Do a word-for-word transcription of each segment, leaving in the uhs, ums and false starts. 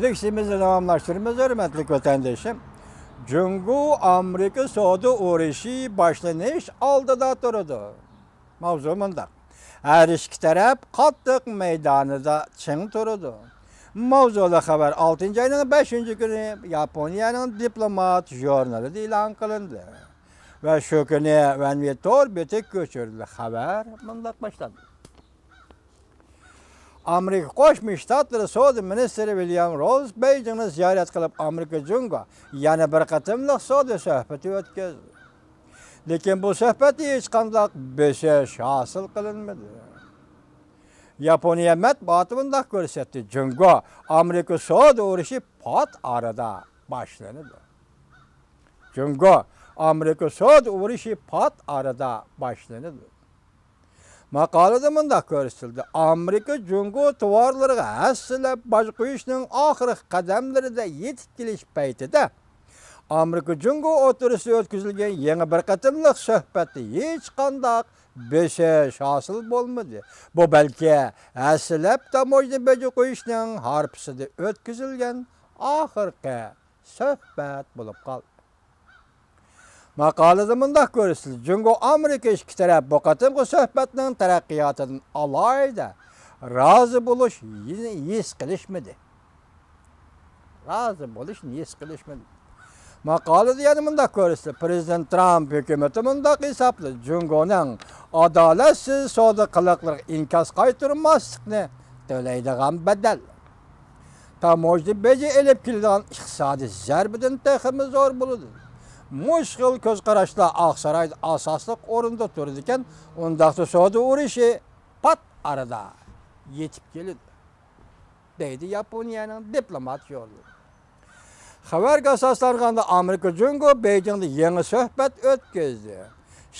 لېكسىيىمىزنى داۋاملاشتۇرىمىز، ھۆرمەتلىك ۋەتەندىشىم. جۇڭگو ئامېرىكا سودا ئۇرۇشى باشلىنىش ئالدىدا تۇرىدۇ. ماۋزۇ مۇنداق. ھەر ئىككى تەرەپ قاتتىق مەيدانىدا چىڭ تۇرىدۇ. ماۋزۇلۇق خەۋەر ئالتىنچى ئاينىڭ بەشىنچى كۈنى ياپونىيەنىڭ دىپلومات ژۇرنىلىدا ئېلان قىلىندى. ۋە شۇ كۈنى ۋەنۋى تور بېتى كۆچۈرۈلدى. خەۋەر مۇنداق باشلاندى. ئامېرىكا قوشما شتاتلىرى سودا مىنىستىرى ۋىليام روز بېيجىڭنى زىيارەت قىلىپ، ئامېرىكا جۇڭگو يەنە بىر قېتىملىق سودا سۆھبىتى ئۆتكۈزدى. لېكىن بۇ سۆھبەتتە ھېچقانداق بۆسۈش ھاسىل قىلىنمىدى. ياپونىيە مەتبۇئاتى مۇنداق كۆرسەتتى: جۇڭگو ئامېرىكا سودا ئۇرۇشى پات ئارىدا باشلىنىدۇ. جۇڭگو ئامېرىكا سودا ئۇرۇشى پات ئارىدا باشلىنىدۇ. ماقالىدە مۇنداق كۆرسىتىلدى: ئامېرىكا جۇڭگو تاۋارلىرىغا ھەسسىلەپ باج قويۇشنىڭ ئاخىرقى قەدەملىرىدە يېتىپ كېلىش پەيتىدە، ئامېرىكا جۇڭگو ئوتتۇرىسىدا ئۆتكۈزۈلگەن يېڭى بىر قېتىملىق سۆھبەتتە ھېچقانداق بۆسۈش ھاسىل بولمىدى. بۇ بەلكى ھەسسىلەپ تاموژنا بېجى قويۇشنىڭ ھارپىسىدا ئۆتكۈزۈلگەن ئاخىرقى سۆھبەت بولۇپ قالدى. ماقالىدە مۇنداق كۆرسىتىلدى: جۇڭگو ئامېرىكا ئىككى تەرەپ بۇ قېتىمقى سۆھبەتنىڭ تەرەققىياتىدىن ئالاھىدە رازى بولۇش ھېس قىلىشمىدى. رازى بولۇشنى ھېس قىلىشمىدى. ماقالىدە يەنە مۇنداق كۆرسىتىلدى: پىرېزىدېنت ترامپ ھۆكۈمىتى مۇنداق ھېسابلىدى: جۇڭگونىڭ ئادالەتسىز سودا قىلىقلىرىغا ئىنكاس قايتۇرماسلىقنى تۆلەيدىغان بەدەل تاموژنا بېجى ئېلىپ كېلىدىغان ئىقتىسادىي زەربىدىن تېخىمۇ زور بولىدۇ. مۇشۇ خىل كۆز قاراشلار ئاقسارايدا ئاساسلىق ئورۇندا تۇرىدىكەن، ئۇنداقتا سودا ئۇرۇشى پات ئارىدا يېتىپ كېلىدۇ، دەيدۇ ياپونىيەنىڭ دىپلومات ژۇرنىلى. خەۋەرگە ئاساسلانغاندا، ئامېرىكا جۇڭگو بېيجىڭدا يېڭى سۆھبەت ئۆتكۈزدى.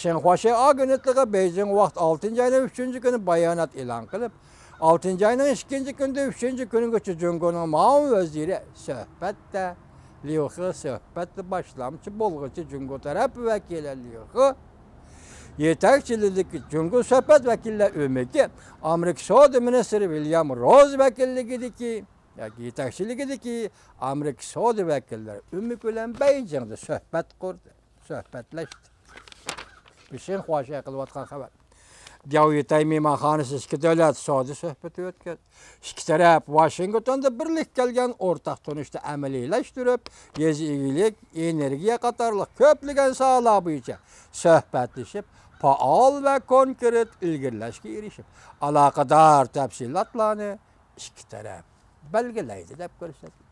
شىنخۇا شەي ئاگېنتلىقى بېيجىڭ ۋاقتى ئالتىنچى ئاينىڭ ئۈچىنچى كۈنى بايانات ئېلان قىلىپ، ئالتىنچى ئاينىڭ ئىككىنچى كۈنىدىن ئۈچىنچى كۈنىگىچە جۇڭگونىڭ مۇئاۋىن ۋەزىرى سۆھبەتتە، ليۇ خې سۆھبەتتە باشلامچى بولغۇچى جۇڭگو تەرەپ ۋەكىلى ليۇ خې يېتەكچىلىكىدىكى جۇڭگو سۆھبەت ۋەكىللەر ئۆمىكى ئامېرىكا سودا مىنىستىرى ۋىليام روز ۋەكىللىكىدىكى ياكى يېتەكچىلىكىدىكى ئامېرىكا سودا ۋەكىللىرى ئۆمىك بىلەن بېيجىڭدا سۆھبەت قۇردى، سۆھبەتلەشتى. بۇ شىنخۇا شەي قىلىۋاتقان خەۋەر. دياۋ يىتەي مېھمانخانىسى ئىككى دۆلەت سودا سۆھبىتى ئۆتكەن. ئىككى تەرەپ ۋاشىنگتوندا بىرلىككە كەلگەن ئورتاق تونۇشنى ئەمەلىيلەشتۈرۈپ، يېزا ئىگىلىك، ئېنېرگىيە قاتارلىق كۆپلىگەن ساھەلەر بويىچە سۆھبەتلىشىپ، پائال ۋە كونكرېت ئىلگىرىلەشكە ئېرىشىپ، ئالاقىدار تەپسىلاتلارنى ئىككى تەرەپ بەلگىلەيدۇ، دەپ كۆرسەتتى.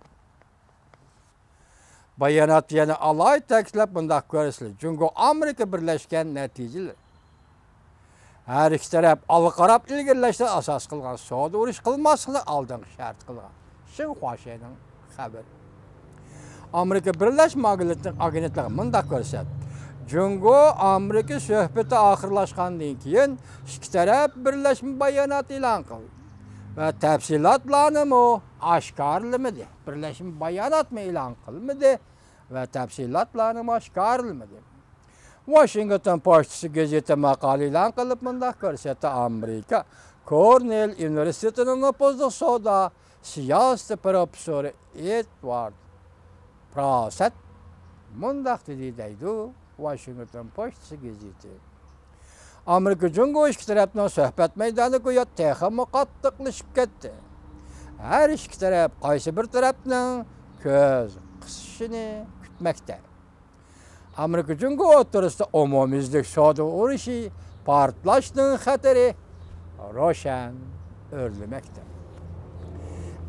باياناتتا يەنە ئالاھىدە تەكىتلەپ مۇنداق كۆرسىتىلدى: جۇڭگو ئامېرىكا بىرلەشكەن نەتىجىلىرى ھەر ئىككى تەرەپ ئالغا قاراپ ئىلگىرىلەشنى ئاساس قىلغان سودا ئۇرۇشى قىلماسلىقنى ئالدىنقى شەرت قىلغان. شىنخۇا شەينىڭ خەۋىرى. ئامېرىكا بىرلەشمە ئاگېنتلىقى مۇنداق كۆرسەتتى: جۇڭگو ئامېرىكا سۆھبىتى ئاخىرلاشقاندىن كېيىن، ئىككى تەرەپ بىرلەشمە بايانات ئېلان قىلدى ۋە تەپسىلاتلارنىمۇ ئاشكارىلىمىدى. بىرلەشمە باياناتمۇ ئېلان قىلمىدى ۋە تەپسىلاتلارنىمۇ ئاشكارىلىمىدى. ۋاشىنگتون پوچتىسى گېزىتى ماقالە ئېلان قىلىپ مۇنداق كۆرسەتتى: ئامېرىكا كورنېل ئۇنىۋېرسىتېتىنىڭ نوپۇزلۇق سودا سىياسىتى پروفېسسورى ئېدۋارد پراسسېت مۇنداق دېدى، دەيدۇ ۋاشىنگتون پوچتىسى گېزىتى. ئامېرىكا جۇڭگو ئىككى تەرەپنىڭ سۆھبەت مەيدانى گويا تېخىمۇ قاتتىقلىشىپ كەتتى. ھەر ئىككى تەرەپ قايسى بىر تەرەپنىڭ كۆز قىسىشىنى كۈتمەكتە. ئامېرىكا جۇڭگو ئوتتۇرىسىدا ئومۇميۈزلۈك سودا ئۇرۇشى پارتلاشنىڭ خەتىرى روشەن ئۆرلىمەكتە.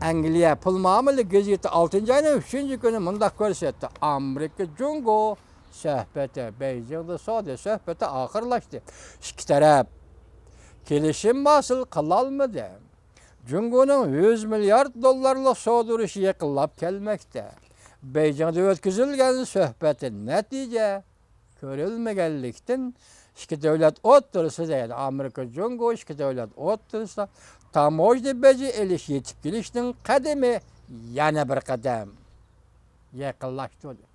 ئەنگلىيە پۇل مۇئامىلە گېزىتى ئالتىنچى ئاينىڭ ئۈچىنچى كۈنى مۇنداق كۆرسەتتى: ئامېرىكا جۇڭگو سۆھبىتى، بېيجىڭدا سودا سۆھبىتى ئاخىرلاشتى. ئىككى تەرەپ كېلىشىم ھاسىل قىلالمىدى. جۇڭگونىڭ يۈز مىليارد دوللارلىق سودا ئۇرۇشى يېقىنلاپ كەلمەكتە. بېيجىڭدا ئۆتكۈزۈلگەن سۆھبەتتە نەتىجە كۆرۈلمىگەنلىكتىن، ئىككى دۆلەت ئوتتۇرىسىدا، يەنى ئامېرىكا جۇڭگو ئىككى دۆلەت ئوتتۇرىسىدا تاموژنا بېجى ئېلىش يېتىپ كېلىشنىڭ قەدىمى يەنە بىر قەدەم يېقىنلاشتۇردى.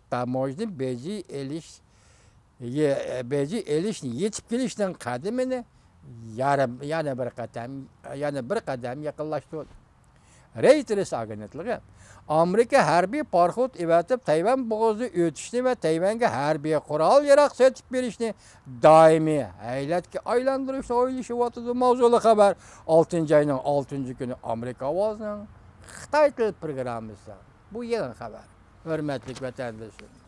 تاموژنا بېجى ئېلىش، يە-، بېجى ئېلىشنى يېتىپ كېلىشنىڭ قەدىمىنى يارىم، يەنە بىر قەدەم، يەنە بىر قەدەم يېقىنلاشتۇردى. رەيتېرس ئاگېنتلىقى ئامېرىكا ھەربىي پاراخوت ئەۋەتىپ، تەيۋەن بوغۇزىنى ئۆتۈشنى ۋە تەيۋەنگە ھەربىي قورال-ياراغ سېتىپ بېرىشنى دائىمىي ھەيلەتكە ئايلاندۇرۇشنى ئويلىشىۋاتىدۇ. ماۋزۇلۇق خەۋەر. ئالتىنچى ئاينىڭ ئالتىنچى كۈنى ئامېرىكا ئاۋازىنىڭ خىتاي تىل پروگراممىسى. بۇ يېڭى خەۋەر. ھۆرمەتلىك ۋەتەندىشىم،